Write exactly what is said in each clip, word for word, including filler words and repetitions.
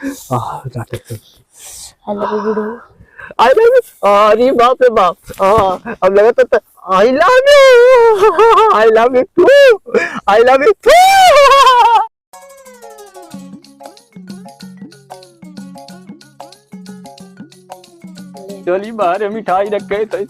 आह, जाते थे। I love you, गुडू। I love you। अरे बाप रे बाप। हाँ, अब लगा तो, तो I love you। I love you too। I love you too। चली बाहर मिठाई रखे थे,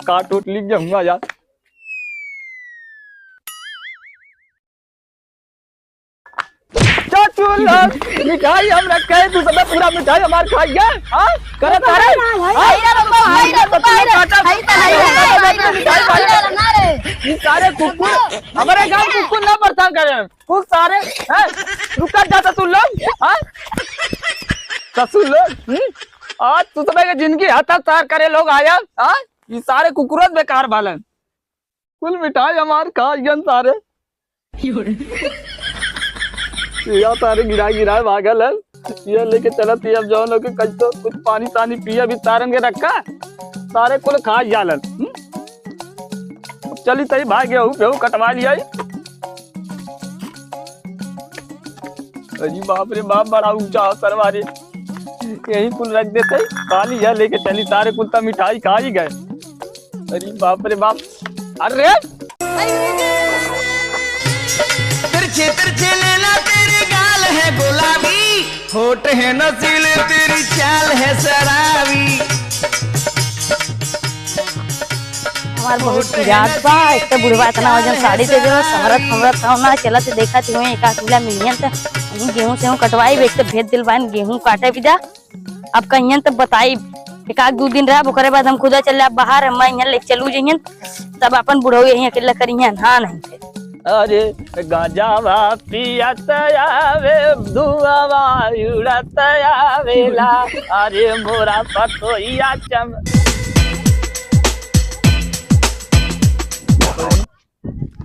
काट उठ ली जाऊंगा यार। चाचू लोग, मिठाई हम रखे, तू सब पूरा मिठाई हमार खा गया, हाँ? करत आ रे? हाँ? हाय रे बाबा, हाय रे बाबा, हाय रे, हाय रे, हाय रे, हाय रे, मिठाई खा गया। हाय रे, ना रे। ये सारे कुकुर, हमारे गांव कुकुर ना परेशान करे। तू सारे, हैं? रुका जाता तू लोग, हाँ? ससुर लोग, हम्म? आज तू सब के जिंदगी हतासार करे लोग आया, हाँ? ये सारे कुकुरत बेकार बालन। कुल मिठाई हमार खा गयन सारे। या सारे गिराए गिराए भागल है। ये लेके चलत ही अब जौन हो के कल तो कुछ पानी तानी पिए भी सारन के रखा। सारे कुल खा जालन। हम्म? अब चली तई भाई गेहूं फेहूं कटवा लिया। अरे बाप रे बाप, बड़ा ऊंचा है सरवा रे। यही कुल रख देते, खा लिया लेके चली, सारे कुल तो मिठाई खा ही गए। अरे बाप रे बाप। अरे तिरछे तिरछे नैना तेरे गाल है गुलाबी, होठ है नशीले तेरी चाल है शराबी। हमार बहुत पिरात बा, एक तो बुढ़वा इतना वजन साड़ी दे देवा, संभरत हमरत हव ना, चलत देखत हुए एक आध किला मिलियन त हम गेहूं सेहूं कटवाई, एक तो भेज दिल बान गेहूं काटे बिदा। अब कहियन त बताई, एक आध दू दिन रहब, ओकरे बाद हम खुदा चल जाब बाहर, हम यहाँ लेके चलू जइयन, तब अपन बुढ़ऊ यहीं अकेला करिहन, हाँ नहीं थे। अरे गजवा पियत आवे, धुआवा उड़त आवेला। अरे मोरा पतोहिया चम-,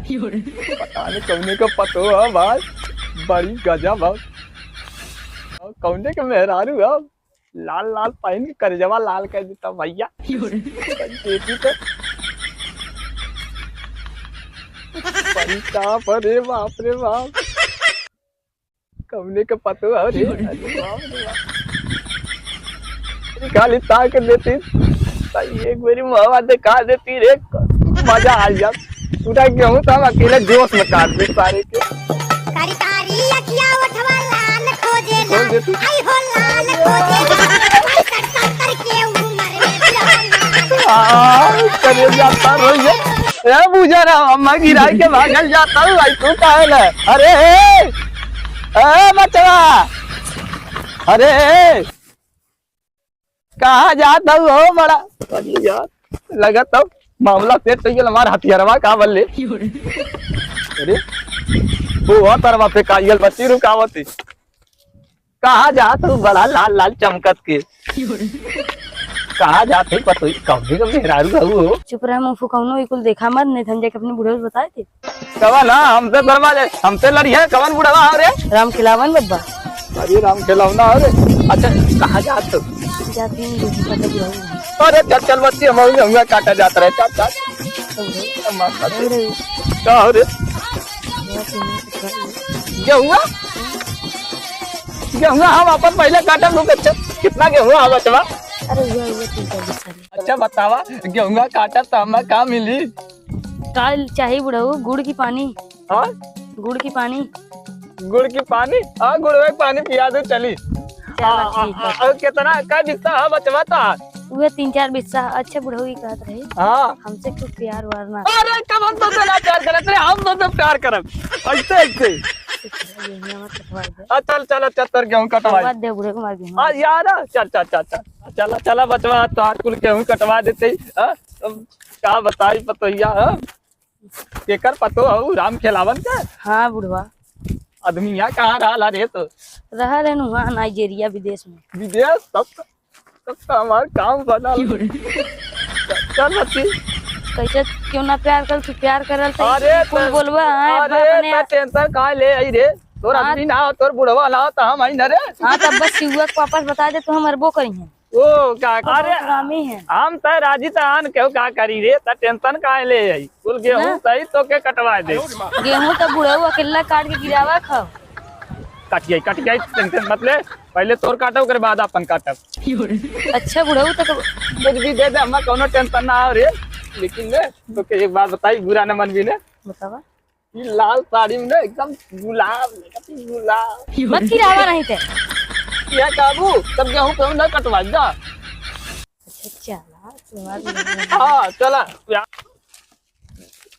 पता नहीं कौने का पतो है भाई, बड़ी गजब है। कौने का मेहरारू है? लाल लाल पहन के करेजवा लाल कर देता भैया। देती तो। भाई साहब, अरे बाप रे बाप, कौने के पतो है रे? अरे बाप रे बाप। खाली ताक देती, ताई एक बारी मुहवा दिखा देती रे, मजा आ जात। पूरा गेहूं तो हम अकेले जोश में काट दे सारे के। कारी कारी अखिया ओठवा लाल खोजेला, खोज देती। आई हो लाल खोजेला, आई सठ सत्तर के उम्र में भी रहल। आ, करे जाता रोइए। ए, बुझा रहा, अम्मा गिराई के भागल जाता हूँ, भाई, तू काहे ले? अरे, ए, ए, बचवा। अरे, कहाँ जात हऊ हो बड़ा? अरे यार, लगत हऊ मामला सेट हो गया हमार हथियारवा का बल्ले। अरे, वो तरवा पे कायल बच्ची रुकावती। कहाँ जात हऊ बड़ा लाल लाल चमकत के? कहाँ जात है पतोई? कौन के मेहरारू हऊ हो? चुप रह मुंह फुकौनो, ई कुल देखा मत, नहीं तो हम जाके अपने बुढ़ऊ से बताए थे। कवन? हाँ, हमसे शर्मा जाए, हमसे लड़ी है, कवन बुढ़वा हो रे? राम खिलावन बब्बा। अरे राम खिलौना हो रे। अच्छा, कहाँ जात हो? जाती हूँ, देखी पता बुढ़ऊ। अरे चल, चल बच्ची, हम हुआ काटा जात रहे, चल, चल। तो बुढ़ऊ। हम मत बच्ची। बुढ़ऊ। का हो रे? बुढ़ऊ से नहीं कुछ बात नहीं। गेहुआ? गेहुआ हम अपन पहले काटब, रुक, अच्छा, कितना गेहुआ है बचवा? अरे हुआ, हुआ, तीन चार बीस साल। अच्छा बतावा, गेहुआ काटब तो हमें का मिली? का चाही बुढ़ऊ? गुड़ की पानी। हाँ? गुड़ की पानी। गुड़ की पानी? हाँ, गुड़ में पानी पिया दो, चली। चला, हाँ, ठीक हाँ, है। हाँ, और कितना, का बिस्सा है बचवा तो? उहे तीन चार बिस्सा। अच्छा बुढ़ऊ, ई कहत रही, हाँ। हमसे कुछ प्यार व्यार ना। अरे, कब हम तुमसे ना प्यार करत रहे, हम तुमसे प्यार करब। ऐसे, ऐसे। ये हमें कटवा दे। आ, चल, चल, अच्छा, तोर गेहूं कटवाई। कटवा दे बुढ़ऊ को, हमार गेहूं। आ, यार, चल, चल, चल, चल। चला, चला बचवा, तोहार कुल गेहूं कटवा देते ही, हाँ? अब का बताई पतोहिया, हाँ? केकर पतो हऊ, राम खेलावन के? हाँ बुढ़वा। आदमी यहाँ कहाँ रहल रे तो? रहल है वहाँ नाइजीरिया विदेश में। विदेश? तब तो, तब तो हमार काम बना। चल बच्ची। कैसे क्यों ना प्यार कर, तू प्यार करल तो अरे कुल त-, बोलबा, हाँ, अरे अपने त टेंशन काहे ले आई रे? तोर हाँ। आदमी ना हो, तोर बुढ़वा ना हो, तो हम आई ना रे। हाँ, तब बस सिउआ के वापस बता दे, तो हम अरबो करी हैं। ओ, का, अरे, हरामी है। हम त राजी त आन केहू का करी रे, त टेंशन काहे ले आई? कुल गेहूं ना। सही तो के कटवा दे। गेहूं त बुढ़ऊ अकेला काट के गिरावा खाओ। कट जाई, कट जाई, tension मत ले। पहिले तोर काटब, ओकरे बाद आपन काटब। अच्छा बुढ़ऊ, तो कुछ भी दे दे, हमें कौनो tension ना हो रे। लेकिन ले, तोके एक बात बताई, बुरा न मनबी ने। बतावा। ई लाल साड़ी में ना एकदम गुलाब लगत है, गुलाब। मत किरावा नहीं ते। ये काबू, तब गेहूं पे ना कटवा जा। अच्छा, चला, तुम्हारी हाँ, चला। यार,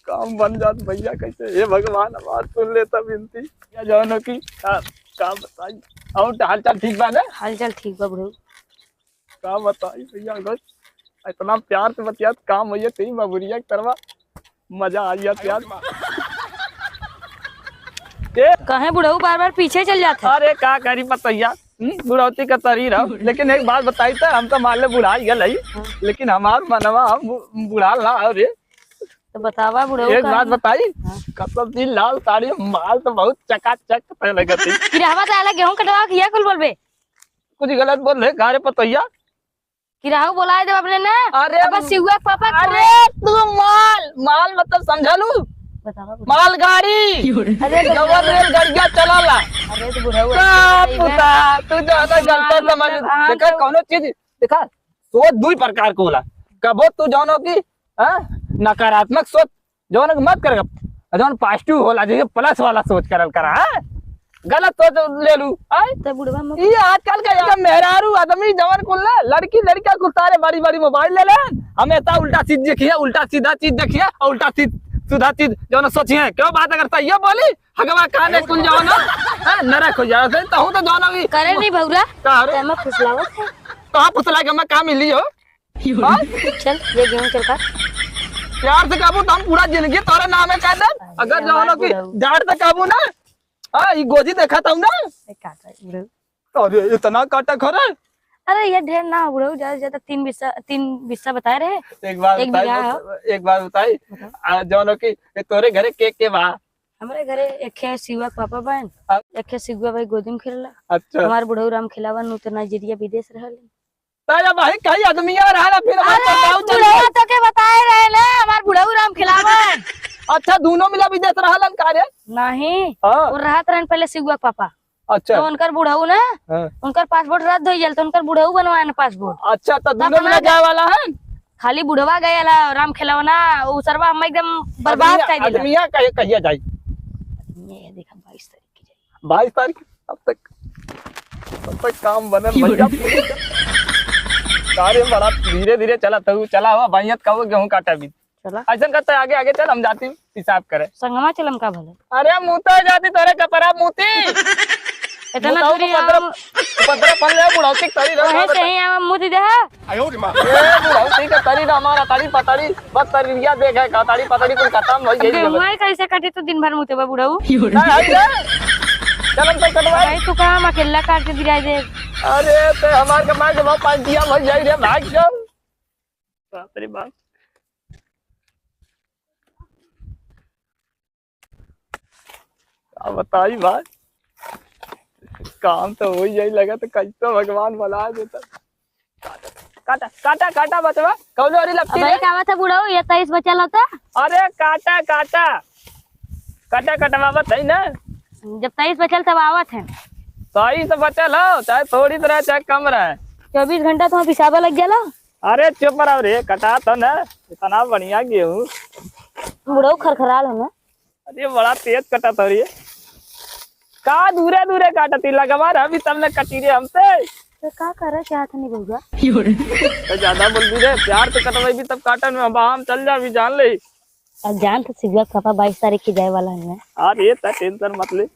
काम बन जात भैया कैसे? हे भगवान, हमार सुन लेता विनती। या जौन हो कि, का, का बताई? और हालचाल ठीक बा ना? हालचाल ठीक बा बुढ़ऊ। का बताई भैया, बस इतना प्यार से बतियात काम होइए, तेरी बाबुरिया की तरवा मजा आ गया प्यार। ए? काहे बुढ़ऊ बार बार पीछे चल जात है? अरे का करी पतैया, हम्म, बुढ़ौती का तरी रहो। लेकिन एक बात बताई तो, हम तो मान ले बुढ़ा ही गए, हाँ। लेकिन हमार मनवा हम बु-, बुढ़ा ना हो रे। तो बतावा बुढ़ऊ एक का बात है? बताई, हाँ। कसम दी लाल साड़ी माल तो बहुत चकाचक पे लगत है। फिर हवा तो अलग गेहूं कटवा के ये कुल बोलबे। कुछ गलत बोल रहे का रे पतैया? किराहू बोलाए देब अपने ना। अरे अब सिहुआ के पापा अरे खाए। तू माल, माल मतलब समझलू? बतावा, बतावा। मालगाड़ी। अरे तो जवन रेलगाड़िया चलाला। अरे तो बुढ़ऊ का ऐसे पुता, तू ज्यादा माल गलत समझ। मतलब, हाँ, देखा तो कौनो चीज, देखा सोच दुई प्रकार को होला। कबो तू जौनो की, हाँ, नकारात्मक सोच जौन के मत कर, जौन positive होला, जैसे plus वाला सोच करल करा, हाँ? गलत सोच ले लू, हाँ? तो बुढ़वा मत ई आजकल का एकदम मेहरारू आदमी जवन कुल ना, लड़की लड़का कुल सारे बड़ी बड़ी mobile ले लेन। हमें ता उल्टा सीध देखिए, उल्टा सीधा चीज देखिए, और उल्टा सीध-, सीधा चीज जौन सोचिए। क्यों बात अगर सही बोली, हगवा काने कुल जौन, हाँ, नरक हो जाए, सही तो हूँ तो जौन भी। करे नहीं भौरा, का रे? ते हमें फुसलावत है। कहाँ फुसला के हमें का मिली हो? हाँ? चल, ये गेहूं चल काट। प्यार से काबू तो हम पूरा जिंदगी तोरे नाम है कह देब। अरे अगर हमार जवानों की बुढ़ऊ। डांट से काबू ना, हाँ, ई गोजी देखा था ना। ए, काटा, बुढ़ऊ। अरे, इतना काटा खरे? अरे, ये ढेर ना हो, बुढ़ऊ, ज्यादा से ज्यादा तीन बिस्सा, तीन बिस्सा बताए रहे। एक बार एक बताई, बीघा बस, हो। एक बार बताई। बताओ। आ, जवानों की, ये तोरे घरे के, के बा? हमरे घरे एक है शिवा के पापा बहन, हाँ। एक है शिवा भाई गोदी में खेलला। अच्छा। हमार बुढ़ऊ राम खिलावन उ तो नाइजीरिया विदेश रहल। ताजा भाई कई आदमिया रहला, फिर हमार अरे, परबाऊ चल बुढ़वा गया। तो के बताए रहे ना, हमार बुढ़ऊ राम खिलावन। अच्छा, दोनों मिला विदेश रहलन का रे? नहीं, हाँ। वो रहत रहन पहले सिगुआ के पापा। अच्छा। तो उनकर बुढ़ऊ ना, हाँ। उनकर passport रद्द हो गया, तो उनकर बुढ़ऊ बनवाए ना passport। अच्छा, तो तब दोनों मिला हमार जाए वाला है? खाली बुढ़वा गया ला, राम खिलौना, उ सरवा हम एकदम बर्बाद आदमिया, कर देला। आदमिया कहिया, कहिया जाई? ये देखा, बाईस तारीख की जाई। बाईस तारीख? अब तक, अब तक काम बनल भैया। कार्य बड़ा धीरे धीरे चला, तू चला हो, भैया कहो गेहूं काटा भी। चला। ऐसन करते आगे आगे चल, हम जाती पेशाब करे। संगमा चलम का भले? अरे मुते जाती तोरे कपड़ा मुती। इतना मुताऊ दूरी को पत्र, हम पत्र पल ले बुढ़ौती तरी रह वहीं से ही हम मुती दे। आयो रे माँ। ए बुढ़ौती के तरी ना हमारा तरी पतरी, बस तरिया देखे का तरी पतरी कुल खत्म हो गई। गेहूं कैसे कटी तू दिन भर मुते बा बुढ़ऊ? ना आई रे। चलम तो कटवाई। भाई तू काम अकेला काट के गिराई दे। अरे ते हमार के मार के बाप पांच दिया भर जाई रे भाग जाओ। बाप रे बाप। का बताई भाई, काम तो हो ही जाई लगा, तो कैसे भगवान बना देता। काटा, काटा, काटा बचवा, कौनो अरे लपटी अबे रे। का बात है बुढ़ऊ, ये तेईस बचल होता? अरे काटा, काटा, काटा कटवावत है ना। जब तेईस बचल तब आवत है। तेईस बचल हो, चाहे थोड़ी तो रहे, चाहे कम रहे। चौबीस घंटा तो पिसाबा लग जाला। अरे चुप रहो रे, कटा तो ना, इतना बढ़िया गेहूं। बुढ़ऊ खरखराल हो ना। अरे बड़ा तेज कटा था रे। का दूरे दूरे काटती, लगवा रहा भी तब न कटी रे हमसे। तो का करे चाहत नहीं बउआ? तो ज्यादा बोल दी रे, प्यार से कटवाई भी तब काटन में हम, हम चल जा भी जान ले। अब जान तो सिगुआ के पापा बाईस तारीख के जाए वाला है ना। अरे त tension मत ले।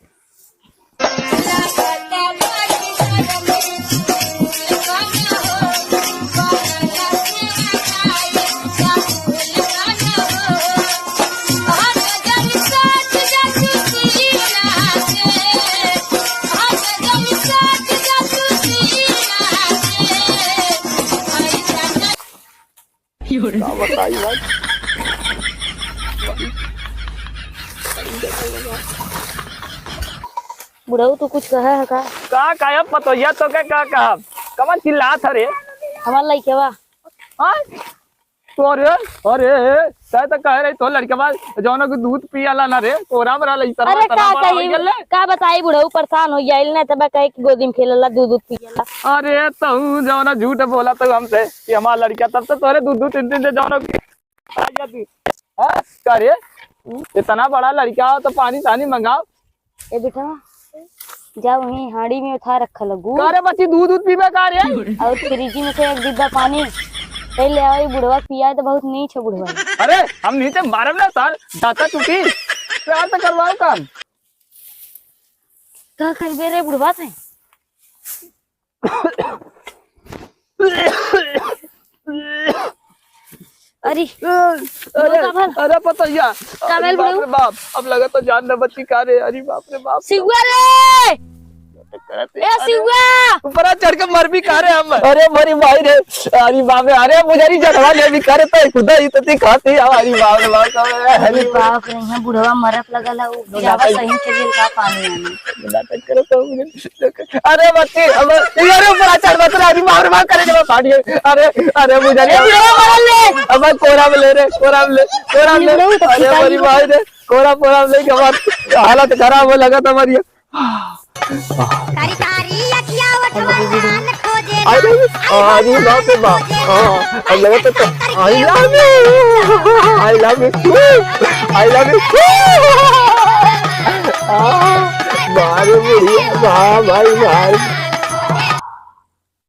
का बताई भाई? बुढ़ऊ, तू कुछ कहे है का? का कहब पतोहिया, तो के का कहब? कवन चिल्लात ह रे? हमार लइकवा। हाँ? तो अरे, अरे, तै तो कह रही तो लड़का बा, जौन के दूध पियाला ना रे, कोरा में रहला, इतना अरे तना का बड़ा हो कही, गया ले। का बताई बुढ़ऊ, परेशान हो गया, इल ना तब कहे कि गोदी में खेलला, दूध, दूध पियाला। अरे तू जौन झूठ बोला तो हमसे कि हमारा लड़का, तब तो तोरे दू दू तीन तीन दे जौन की आ गया तू। हाँ, का रे? इतना बड़ा लड़का हो तो पानी तानी मंगाओ। ए बेटा, जा वहीं हांडी में उठा रखा लगू। का रे बच्ची, दूध दूध पीबे का रे? और फ्रिज में से एक डिब्बा पानी पहले आओ, ये बुढ़वा पिया तो बहुत नीच है बुढ़वा। अरे हम नीचे मारब ना सार, दाता टूटी। प्यार से करवाओ काम। का करबे रे बुढ़वा से? अरे, अरे, का भल? अरे पतैया, का अरे भल बाप बुढ़ऊ? रे बाप, अब लगा तो जान न बची का रे, अरे बाप रे बाप। सिउआ रे! ए अरे, सिउआ! ऊपर आ चढ़ के मर भी का रे हम? अरे मरी भाई रे, अरे बाप रे, अरे मुझे नहीं जगह ले भी करे तो खुदा ही तो ती खाती है, अरे बाप रे बाप, अरे अरे बाप रे, यहाँ बुढ़वा मरत लगल है, वो बुढ़ा जावा पे सही के लिए का पानी आने। नाटक करत हो मुझे। अरे बच्ची, अब ये अरे ऊपर आ चढ़ मत रे, अरे बाप रे बाप करे जब फाट गए। अरे, अरे बुझा ए, बुढ़वा मरल ले। अब कोरा में ले रे, कोरा में ले, कोरा में ले। बुढ़ऊ तो अरे पिता मेरी जी माई रे, कोरा, कोरा में ले के हमार हालत खराब हो लगा था हमारी। कारी कारी अखिया उठवा जान खोजे। अरे, अरे बाप रे बाप। हाँ, अब लगा तो, I love you, I love you, I love you। आ, मारे बुढ़िया, वाह भाई, वाह।